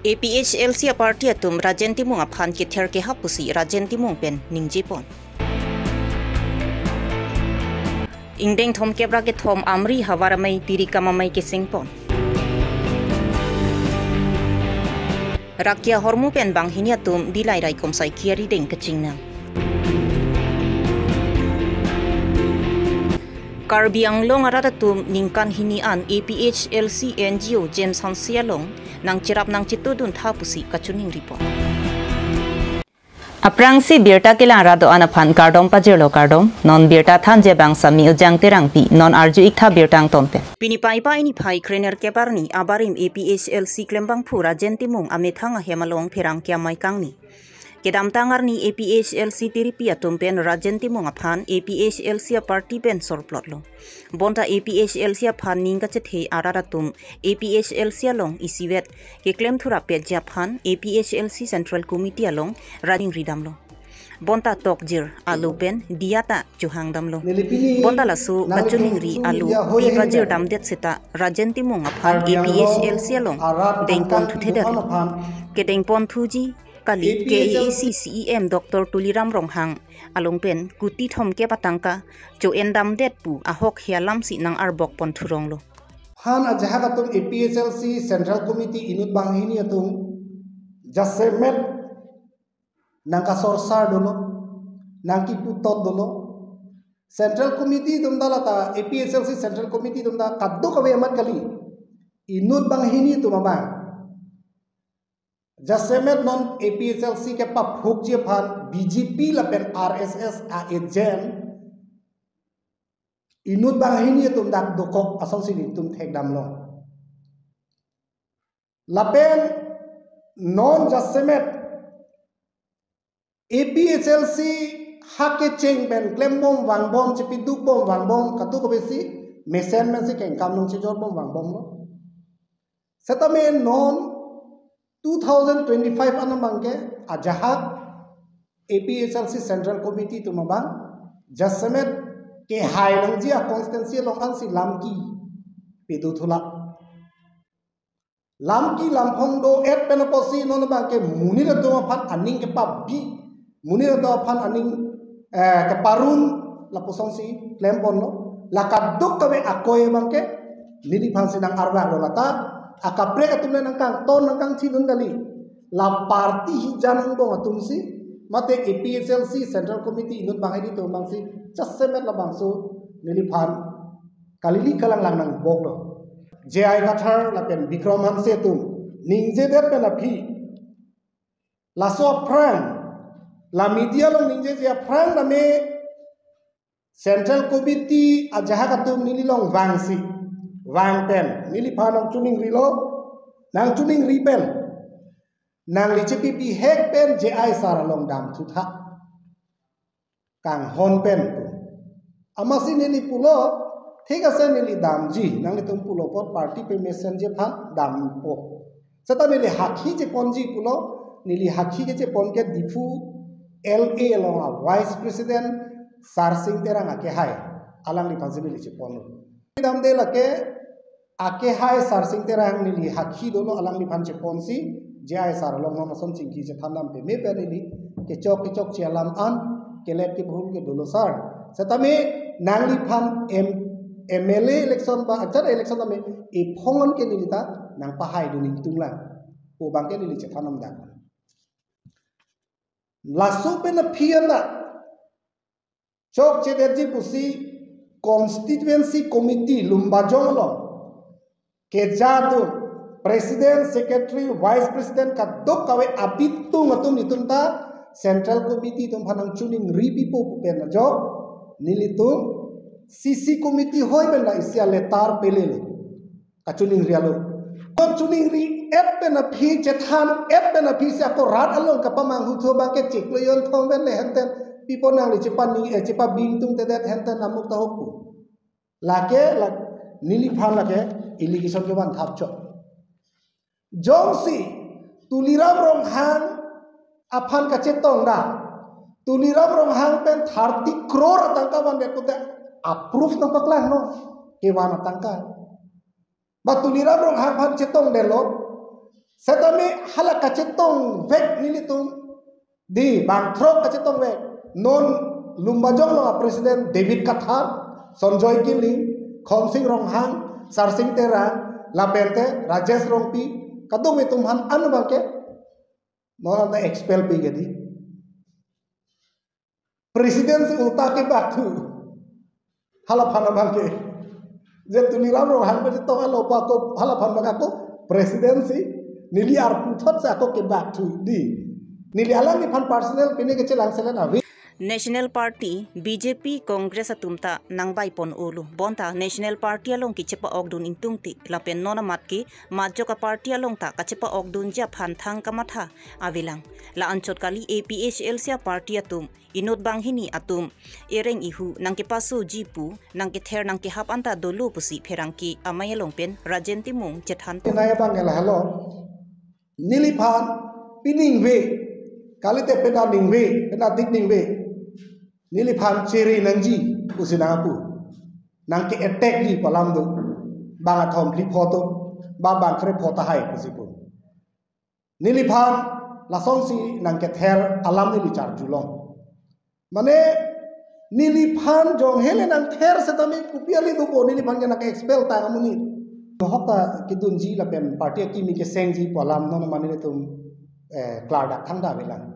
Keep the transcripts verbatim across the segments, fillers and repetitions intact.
A P H L C a-party atum Rajen Timung aphan kether kehap pusi Rajen Timung pen ningjepon. Ingdeng thomkep ra kethom Amri havar amei tirikam amei kesengpon. Rakia hormu pen banghini atum Dillai raikom saikhi arideng kachingnang. Karbi Anglong arat atum ningkan hini an A P H L C N G O James Hanse along nangcherap nangchitudun tha pusi kachiningripon. Aphrangsi birta kelang rat do-an aphan kardom pajirlo, kardom. Non birta thanji abang Sami Ujang Terangpi, non arju iktha birta angton pen. Pini Paipai niphai krenerkep arni abarim A P H L C klembangphu Rajen Timung amethang ahem along pherangke amei kangni. Kedamtang arni A P H L C tiripi atum pen Rajen Timung aphan A P H L C a-party pen sorplotlo. Bonta A P H L C aphan ning kachethe arat atum A P H L C along isivet keklem thurapetji aphan A P H L C Central Committee along rajing ridamlo. Bonta tokjir alo pen diya ta chuhangdamlo. Bonta laso kachiningri alo pi pajirdamdet seta Rajen Timung aphan A P H L C along dengpon thuthedet. Kedengpon thuji kali K A A C C E M Doctor Tuliram Ronghang along pen kuti thomkep atangka cho-endamdet pu ahok he alamsi nang-arbokpon thuronglo. Phan ajahak atum A P H L C Central Committee inut banghini atum jasemet nangkasorsar dolo, nangkiputot dolo. Central Committee atum ta lata A P H L C Central Committee atum ta kadokave amat kali. Inut banghini atum abang. Jasemet non A P H L C kepaphukji aphan B J P lapen R S S a-agent inut banghini atum dak dokok asonsi nelitum thekdamlo. Lapen non jasemet A P H L C ha kecheng pen klembom vangbom, chepidukbom vangbom, kadokavesi mesen mensi kengkam nangchejorbom vangbomlo. Setame non two thousand twenty-five an abangke ajahak A P H L C Central Committee atum abang jasemet kehai nangji a-constituency along ansi lamki pedo thulak. Lamki lamphong do-et pen apotsi non abangke monit atum aphan aning kepabi, monit atum aphan aning, eh, keparun lapusonsi klemponlo. La kadokave akoi abangke neliphansi nang-arvaklo, lata akaprek atum le nangkangton nangkangthidun kali. La party hijan angbong atumsi mate A P H L C Central Committee inut banghini atum abangsi jasemet labangso neliphan kalili kalanglang nangboklo. J I Kathar lapen Bikram Hanse atum ningjedet pen aphi, laso aphrang, la media along ningjeje aphrang tame Central Committee ajahak atum neli along vangsi, vang pen neliphan nangchiningrilo, nangchiningri pen nangli chepi bihek pen J I sir along damthutha, kanghon pen pu. Amatsi neli pulo, thik ase neli damji, nanglitum pulo apot party pemesen ji aphan dampo. Seta neli hakhi cheponji pulo, neli hakhi kechepon ke Diphu L A along a-Vice President Sarsing Terang akehai, alangliphansi neli cheponlo. Damde lake akehai Sarsing Terang neli hakhi dolo, alangliphan cheponsi J I sir along non ason chingki chethandam peme pen neli kechok kechokche alam an kelet kebhul ke dolo sir. Setame nangliphan M-, M L A election ba achar election tame ephong an ke neli ta nangpahaidun ingtunglang pu abangke neli chethandam dak. Laso pen aphi an ta chokchedetji pusi constituency committee Lumbajong along keja atum, president, secretary, vice president kadokave abitung atum nelitum ta Central Committee atum aphan nangchiningri pipo pu pen ajok nelitum C C committee hoi pen la isi a-letter pelelo. Kachiningri alo. Kachiningri-et pen aphi, chethan-et pen aphi si ako rat along kapamanghu thu abangke chiklo jon thom pen le henten pipo nangli chepaning, eh, chepabingtungtedet henten amuk ta hokpo. Lake, lak-, neliphan lake allegation kevan thap chok. Jongsi Tuliram Ronghang aphan kachetongdam, Tuliram Ronghang pen thirty crore atangka vandet pute a-proof nangpaklangnon, kevan atangka. Ba Tuliram Ronghang aphan chetongdetlo, Setame hala kachetongvek nelitum, di bangthrok kachetongvek. Non Lumbajong along a-president David Kathar, Sonjoy Kiling, Khonsing Ronghang, Sarsing Terang, lapente Rajesh Rongpi, kadokave atum aphan an abangke non anta expel pi ke di. Presidency ulta kebak thu. Hala aphan abangke. Je Tuliram Ronghang pen chetong alo pa ko hala aphan abangke ako presidency neli arpu thot si ako kebak thu di. Neli alangliphan personal pine kechelangselet ave. National Party, B J P, Congress atum ta nangvaipon-olo. Bonta National Party along kechepa-okdun ingtungte lapen non amat ke majok a-party along ta kachepa-okdunji aphan thang kamatha avelang. La-anchot kali A P H L C a-party atum, inut banghini atum ereng ihu nangkepasoji pu nangkether nangkehap anta dolo pusi pherangke amei along pen Rajen Timung chethan. Nai abang lahelo. Neliphan piningve, kalite pena ningve, pena dik ningve. Neliphan chere nangji pusi nangpu. Nangke-attack ji pu alam do. Bang athom phli pho to, ba bang kre pho tahai pusi pu. Neliphan lasonsi nangkether alam neli charjulong. Mane neliphan jong hele nangther setame kopi ale dopo, neliphan ke nangke-expel ta amonit. Nohok ta kedunji lapen party akimi kesengji pu alam non mane nelitum, eh, klardak thangta avelang.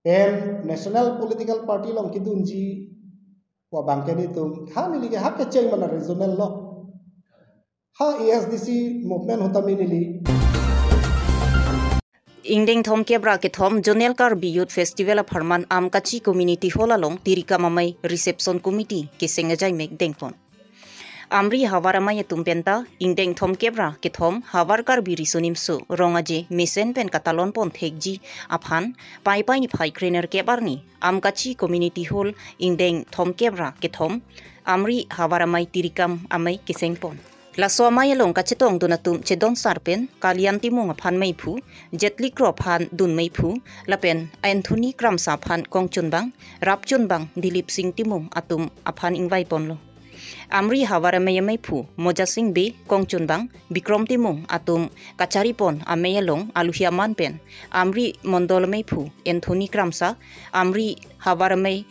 Pen national political party along kedunji pu abangke nelitum, ha neli ke ha kecheng mana regional lo. Ha A S D C movement ahut tame neli. Ingdeng thomkep ra kethom Zonal Karbi Youth Festival apharman Amkachi Community Hall along tirikam amei reception committee keseng ajaimek dengpon. Amri havar amei atum penta ingdeng thomkep ra kethom Havar Karbi Riso Nimso Rong Aje mesen pen katalonpon thekji aphan Paipai niphai krenerkep arni Amkachi Community Hall ingdeng thomkep ra kethom Amri havar amei tirikam amei kesengpon. Laso amei along kachetongdun atum Chedon Sar pen Kalian Timung aphan meiphu, Jetli Kro aphan dun meiphu, lapen Anthony Kramsa aphan kongchunbang, rapchunbang Dilip Sing Timung atum aphan ingvaiponlo. Amri havar amei ameiphu Moja Sing Bey, kongchunbang Bikrom Timung atum kacharipon amei along aluhi aman pen Amri Mondol ameiphu Anthony Kramsa, Amri havar amei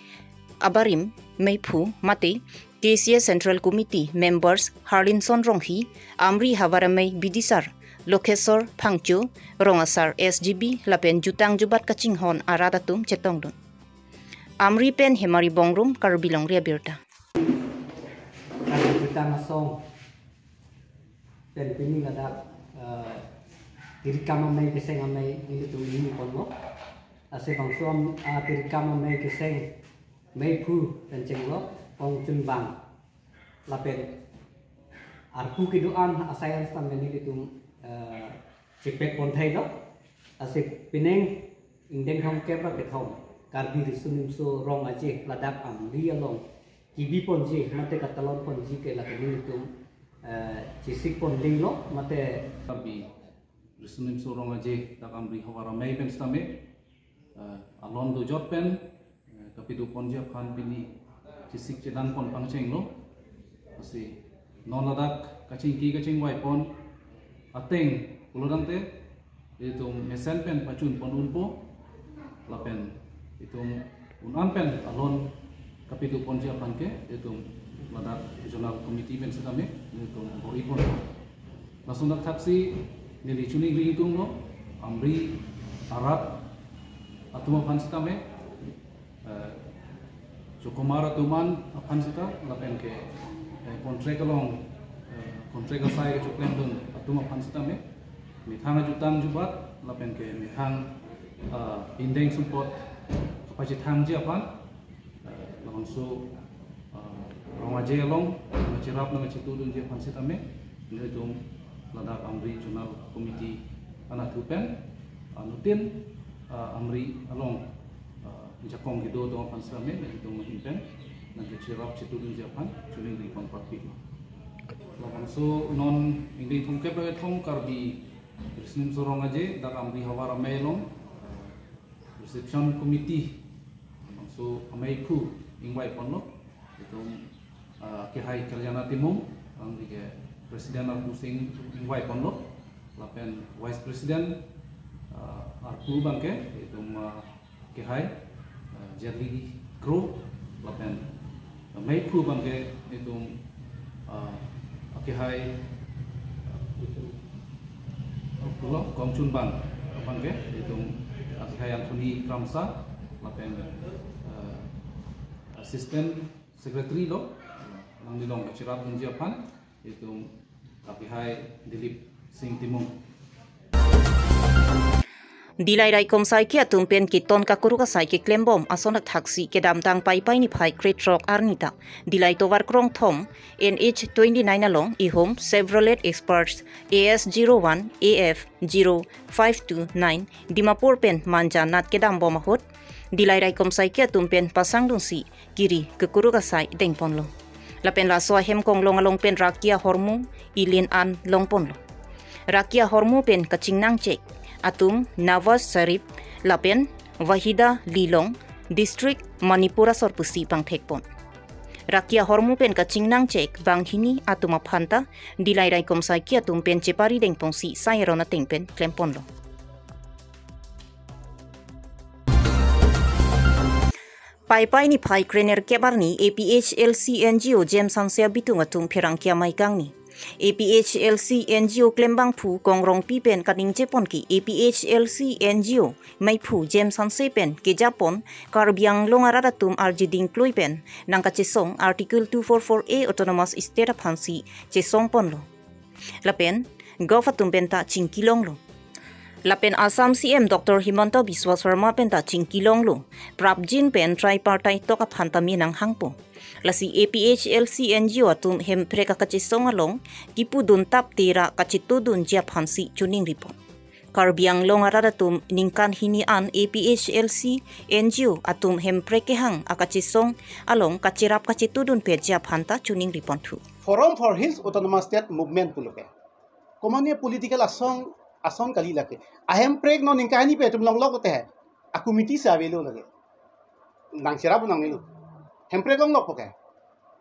abarim meiphu mate K C A Central Committee members Harlinson Ronghi, Amri havar amei bidisar Lokhesor Phangcho, rong asar S G B lapen jutang jubat kachinghon arat atum chetongdun. Amri pen Hemari Bongrung, Karbi Longri Abirta. Jutang asong pen pini ladak, eh, tirikam amei keseng amei nelitum ingponlo. Lasi bangso am, ah, tirikam amei keseng meiphu pen chenglo, kongchunbang lapen arpu kedo-an asai an sitame nelitum, eh, chepekpon thailo. Lasi pining ingdeng thomkep ra kethom Karbi Riso Nimso Rong Aje ladak Amri along kebiponji mate katalonponji ke lake nelitum, eh, chesikpon dinglo mate. Karbi Riso Nimso Rong Aje dak Amri havar amei pen sitame, eh, alon dojot pen, eh, kapidoponji aphan pini chesik chedangpon pangchenglo. Lasi non ladak kachingki kachingvaipon ateng pulotangte itum mesen pen pachunpon unpo, lapen itum un-an pen alon kapidoponji aphan ke itum ladak regional committee pen sitame itum bor-ipon. Lason dak thaksi neli choningri ingtunglo, Amri arat atum aphan sitame, eh, chokomar atum an aphan sita, lapen ke, eh, contract along, eh, contract asai kechoklemdun atum aphan sitame, methang ajutang jubat, lapen ke methang, eh, indeng sumpot kapachethangji aphan, eh, labangso, eh, Rong Aje along nangcherap nangchetudunji aphan sitame, nelitum ladak Amri Zonal Committee anatthu pen, eh, nutin, eh, Amri along, eh, jakong kedo atum aphan sitame, nelitum ahin pen nangkecherap chetudunji aphan choningripon parpik. Labangso non ingdeng thomkep ra kethom Karbi Riso Nimso Rong Aje dak Amri havar amei along, eh, reception committee, labangso ameiphu ingvaiponlo, itum, ah, Kehai Kaljana Timung, alangli ke president arpu si ingvaiponlo. lapen Vice President, uh, arpu abangke itum, uh, kehai, uh, Jerli Kro, lapen, uh, meiphu abangke itum, uh, kehai, uh, pulo Kongchunbang abangke itum, uh, kehai Anthony Kramsa, lapen, uh, Assistant Secretary lo, nanglilong kacherapdunji aphan itum, uh, kehai Dilip Singh Timung. Dillai raikom saike atum pen keton kakuruk asai keklembom ason athaksi kedamtang Paipai niphai krethrok arni ta Dillai tovar krongthom N H twenty-nine along ihum Chevrolet Express A S zero one A F zero five two nine Dimapur pen Manja nat kedambom ahut Dillai raikom saike atum pen pasangdunsi kiri kekuruk asai dengponlo. Lapen laso ahem konglong along pen Rakia Hormu ilin an longponlo. Rakia Hormu pen kachingnangchek atum Nawaz Sharif lapen Wahida Lilong, District Manipur asor pusi pangthekpon. Rakia Hormu pen kachingnangchek banghini atum aphanta Dillai raikom saike atum pen chepari dengponsi sai aron ateng pen klemponlo. Paipai niphai krenerkep arni A P H L C N G O James Hanse abitung atum pherangke amei kangni. A P H L C N G O klembangphu Kong Rongpi pen kaningjeponke A P H L C N G O meiphu James Hanse pen kejapon Karbi Anglong arat atum arjiding klui pen nangkachesong Article two four four A Autonomous State aphansi chesongponlo. Lapen Govt atum penta chingkilonglo. Lapen Assam C M Doctor Himanta Biswa Sarma penta chingkilonglo. Prapjin pen tripartite talk aphan tame nanghangpo. Lasi A P H L C N G O atum Hemprek akachesong along kipudun tap tera kachetudunji aphansi choningripon. Karbi Anglong arat atum ningkan hini an A P H L C N G O atum Hemprek kehang akachesong along kacherap kachetudunpeji aphanta choningriponthu. Forum for Hills Autonomous State Movement pulo ke. Komane political asong, asong kali lake. Ahemprek non ningkan hini pen itum longlok te. Akomiti si avelo lake. Nangcherap nangnelo. Hemprek longlokpo ke.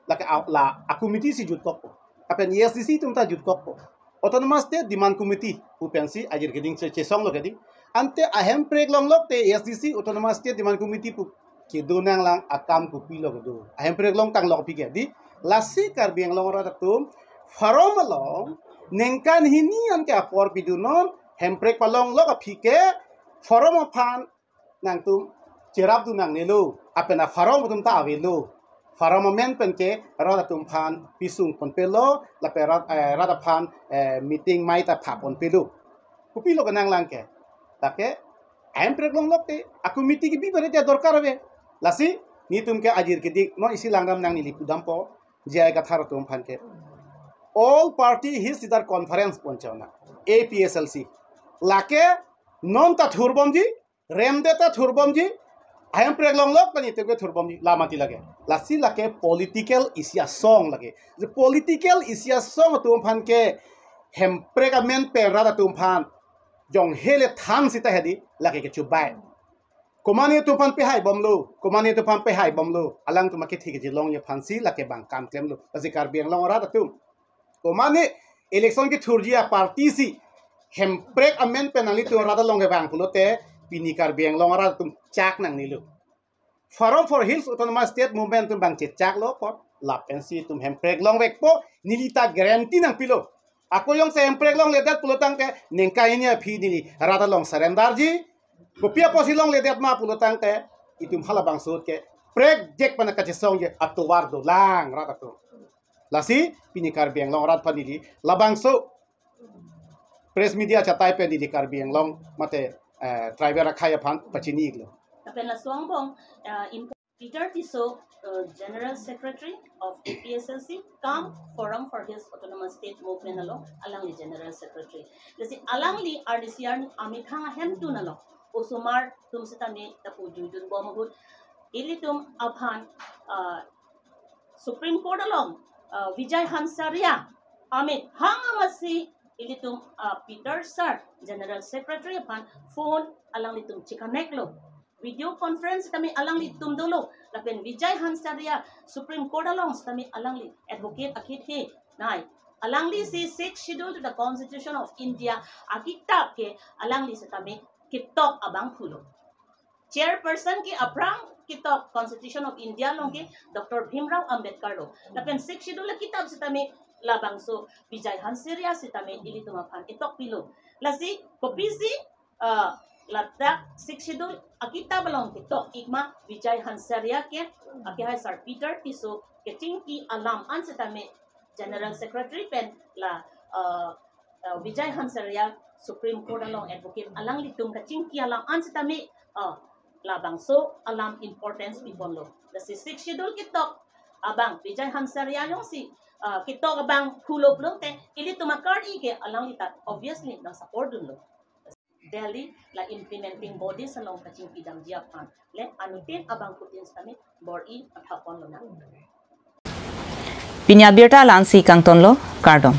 Lake a-, la akomiti si jutkokpo. Lapen A S D C atum ta jutkokpo. Autonomous State Demand Committee pu pensi ajir keding che-, chesonglo ke dei. Ante ahemprek longlok te A S D C Autonomous State Demand Committee pu kedo nanglang akam kopilo kedo. Ahemprek longtanglo aphi ke dei. Lasi Karbi Anglong arat atum forum along ningkan hini an ke apor pidunnon, hemprek palonglok aphi ke forum aphan nangtum cherapdun nangnelo, lapen aforum atum ta avelo. Forum amen pen ke rat atum aphan pisungponpelo, lapen rat, eh, rat aphan, eh, meeting mei ta phaponpelo. Kopilo ke nanglang ke. Lake ahemprek longlok te akomiti kebi pare te dorkar ave. Lasi netum ke ajir kedik non isi langdam nang neli pudampo, J I Kathar atum aphan ke. All Party Hills Leader Conference ponchona, A P H L C. Lake non ta thurbomji, remde ta thurbomji, ahemprek longlok ta netum ke thurbomji, la mati lake. Lasi lake political isi asong lake. Je political isi asong atum aphan ke hemprek amen pen rat atum aphan jong hele than sita hedi lake kechubai. Komane atum aphan pehaibomlo, komane atum aphan pehaibomlo, alangtum akethe kejilongji aphansi lake bang kam klemlo. Lasi Karbi Anglong arat atum, komane election kethurji aparty si hemprek amen pen nanglitum rat along kevang pulote pini Karbi Anglong arat atum chak nangnelo. Forum for Hills Autonomous State Movement atum bang chechaklo apot, lapensi itum hemprek longvekpo, neli ta guarantee nangpilo. Ako jongsi hemprek longledet pulo tangte ningkan hini aphi neli rat along surrenderji. Kopi apotsi longledet ma pulo tangte itum halabangso ke prekjek pen kachesongji atovar dolang rat atum. Lasi pini Karbi Anglong arat aphan neli labangso press media achatai pen neli Karbi Anglong mate, eh, tribal akhai aphan pachini-iklo. Lapen laso angbong, eh, in Peter Tisso, uh, General Secretary of A P H L C, cum Forum for Hills Autonomous State Movement along, alangli General Secretary. Lasi alangli R D C R amethang ahemtun along, osomar atum sitame ta pujuidunbom ahut, ilitum aphan, uh, Supreme Court along, uh, Vijay Hansaria amethang amatsi ilitum, uh, Peter Sir, General Secretary aphan phone alanglitum checonnectlo. Video conference tame alanglitum dolo, lapen Vijay Hansaria Supreme Court along tame alangli advocate akethe nai. Alangli si Sixth Schedule to the Constitution of India akitap ke alangli setame ketok abangphu lo. Chairperson ke aphrang ketok Constitution of India along ke Doctor Bhimrao Ambedkar lo. Lapen Sixth Schedule akitap setame labangso Vijay Hanseria setame ilitum aphan ketok pilo. Lasi kopisi uh, ladak Sixth Schedule akitap along ketok ikma Vijay Hanseria ke, akehai Sir Peter Tisso kechingki alam an setame General Secretary pen la uh, uh, Vijay Hanseria Supreme Court along advocate alanglitum kechingki alam an setame uh, labangso alam importance piponlo. Lasi Sixth Schedule ketok abang Vijay Hanseria jongsi uh, ketok abangphu lo pulote ilitum akardi ke alangli ta obviously nang support dunlo. Delhi la implementing bodies along kachingki damji aphan le anuttin abangphutin setame bor-i mathapon lonang. Pini abirta la-ansi kangtonlo, kardom.